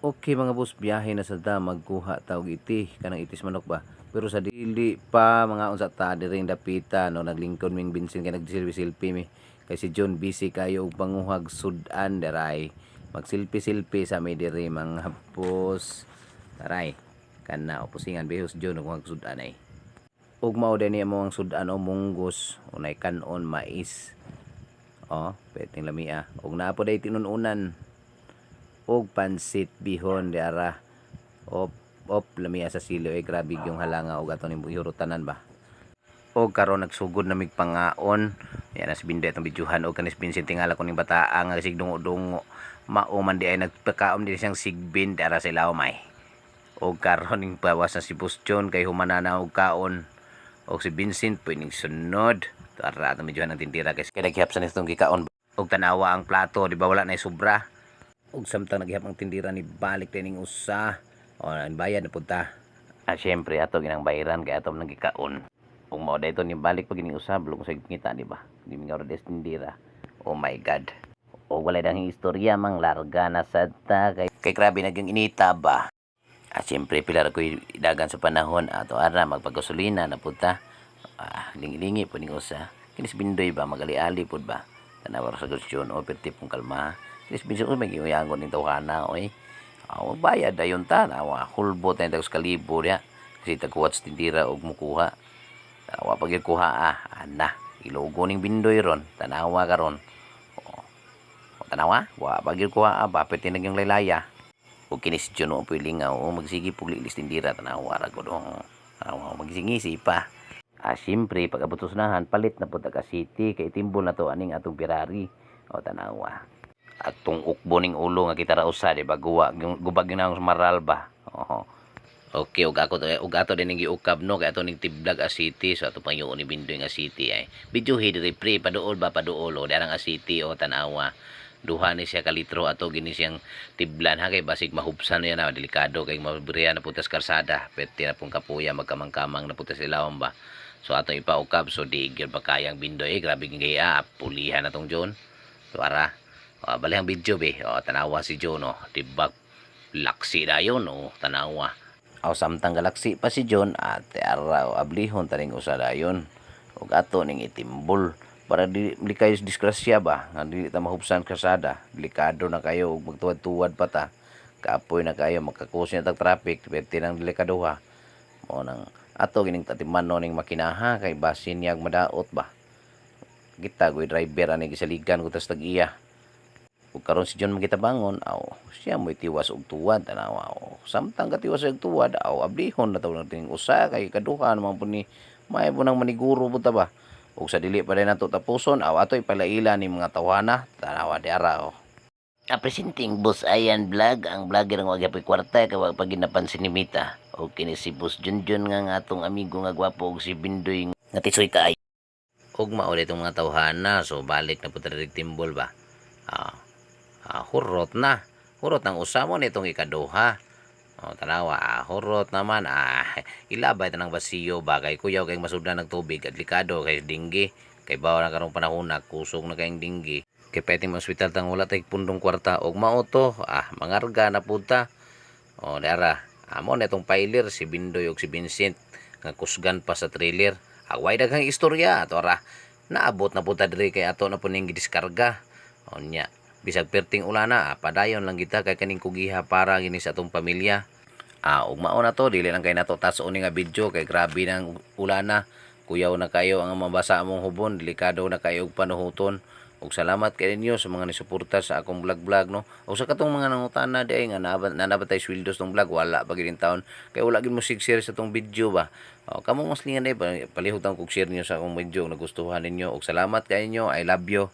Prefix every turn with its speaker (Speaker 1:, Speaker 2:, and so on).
Speaker 1: Okay mga boss, biyahe na sa ta, magkuha ta og iti, kanang itis manok ba. Pero sa dili pa mga unsa ta diri dapita no, naglingkod ming Vincent kay nagsilbi-silpi mi. Kay si John busy kayo og panguhag sudan daray. Magsilpi-silpi sa mi diri mga boss. Taray, kana opusingan bihos John og mga sudan ay. Ug mao din ni mo ang sudan o munggos, unay kanon mais. Oh, peting lamia. Ug naa po day tinununan og pansit bihon di ara. Op op lamia sa sili oy, grabe yung halanga og ato ning ihurutanan ba. Og karon nagsugod na mig pangaon. Yan as binde atong bidyuhan og kanis Vincent, tingala ko ning bataa nga sig dungo-dungo. Mao man di ay nagpakaon din siyang sigbin di ara sa ilawom ay. Og karon ning pawas na si Boss John kay humana na og kaon. Og si Vincent po ning sunod. Tara atong bidyuhan ang tindira kay naghihap sa nitong gikaon. Og tanawa ang plato, di ba wala na sobra. Og samtang naghihap ang tindira ni balik din ning usa. O ang bayad na punta. Ah, syempre ato ginang bayaran kay ato nang gikaon. Ug mao dayto ni balik pag ning usa bulong sa ngita, di ba? Di mi nga des tindira. Oh my God. O wala dang istorya mang larga na sad ta kay grabe nagyng inita ba. Ah, syempre pila ra ko'y dagan sa panahon ato ara magpagasolina na punta. Ah, lingi-lingi po ning usa. Kinis Bindoy ba magali-ali pud ba. Tanawa ra sa gusyon o perti pong kalma. Kinis Bindoy oy magiuyangon ning tawhana oy. Ah, bayad dayon ta nawa hulbo tayo tagos kalibo diha. Kasi tagkuhat sa tindira og mukuha. Tanawa pag kuha ah, ana ilogo ning Bindoy ron. Tanawa karon. O, tanawa, wa pag kuha ah, ba pwede nagyong laylaya. Ug kini si John o lingaw o magsige pug lilis tindira, tanawa ra gud o. Tanawa magsingisi pa. Ah, siyempre pag abot unahan palit na pud ka city kay timbol na to aning atong Ferrari. O tanawa. Atong ukbo ning ulo nga kita ra usa, di ba, guwa gubag gyud ang maral ba. Oho. Okay, ug ako ug ato din ning giukab no kay ato ning tiblag a city, so ato pang ni Bindoy nga city ay. Video diri pre paduol ba, paduol o darang a city o tanawa. Duha ni siya ka litro ato gini siyang tiblan ha kay basig mahupsan niya na delikado kay mabriya na putas karsada. Pwede na pong kapuya magkamang-kamang na putas ilawom ba. So ato ipaukab, so di gyud pa kayang Bindoy eh, grabe gyud gaya pulihan na tong John. So ara, o, bali ang video be. O tanawa si John o, di ba laksi dayon o tanawa. Aw samtang galaksi pa si John at ara o ablihon taning usa dayon. Ug ato ning itimbol para di kayo disgrasya ba nga dili ta mahupsan kasada. Delikado na kayo ug magtuwad-tuwad pa ta. Kapoy na kayo makakusya na tag traffic, pwede nang delikaduha. Mo nang ato gining tatimano ning makinaha kay basin niyag madaot ba. Kita goy driver ani gisaligan ko tas tag-iya. Ug karon si John magitabangon, aw siya mo'y tiwas og tuwad, tanawa o. Samtang katiwas og tuwad, aw ablihon na taw nating usa kay kaduha naman po ni may po nang maniguro po ta ba. Ug sa dili pa rin nato tapuson, aw ato ipalaila ni mga tawhana, tanawa di ara o. A presenting Boss Ayan Vlog, ang vlogger nga wag kwarta kay wag pa ginapansin ni Mita. O kini si Boss Junjun nga nga atong amigo nga gwapo ug si Bindoy nga tisoy kaayo. Ug mao itong mga tawhana, so balik na po ta timbol ba. Ah, ah, hurot na. Hurot ang usa mo nitong ikaduha. O, tanawa, ah, hurot naman. Ah, ilabay tanang basiyo ba kay kuyaw kay masudlan ng tubig at delikado kay dinggi. Kay bawa na karong panahon na kusog na kayong dinggi. Kay pwede mo ospital tang wala tay pundong kwarta og mao to. Ah, mangarga na punta. O, dara. Amo na itong piler si Bindoy ug si Vincent nga kusgan pa sa trailer. Away daghang istorya ato ra. Naabot na punta diri kay ato na po ning gidiskarga. O nya, bisag perting ulana, ah, padayon lang kita kay kaning kugiha para gini sa atong pamilya. Ah, ug mao na to, dili lang kay nato taas ni nga video kay grabe nang ulana. Kuyaw na kayo ang mabasa among hubon, delikado na kayo og panuhuton. Ug salamat kay ninyo sa mga nisuporta sa akong vlog vlog no. Ug sa katong mga nangutana di ay nga nanabatay sweldo sa tong vlog, wala pa gid taon kay wala gid mo sig share sa tong video ba. O, kamo mas lingan eh palihog tang kog share niyo sa akong video kung nagustuhan ninyo. Ug salamat kay inyo. I love you.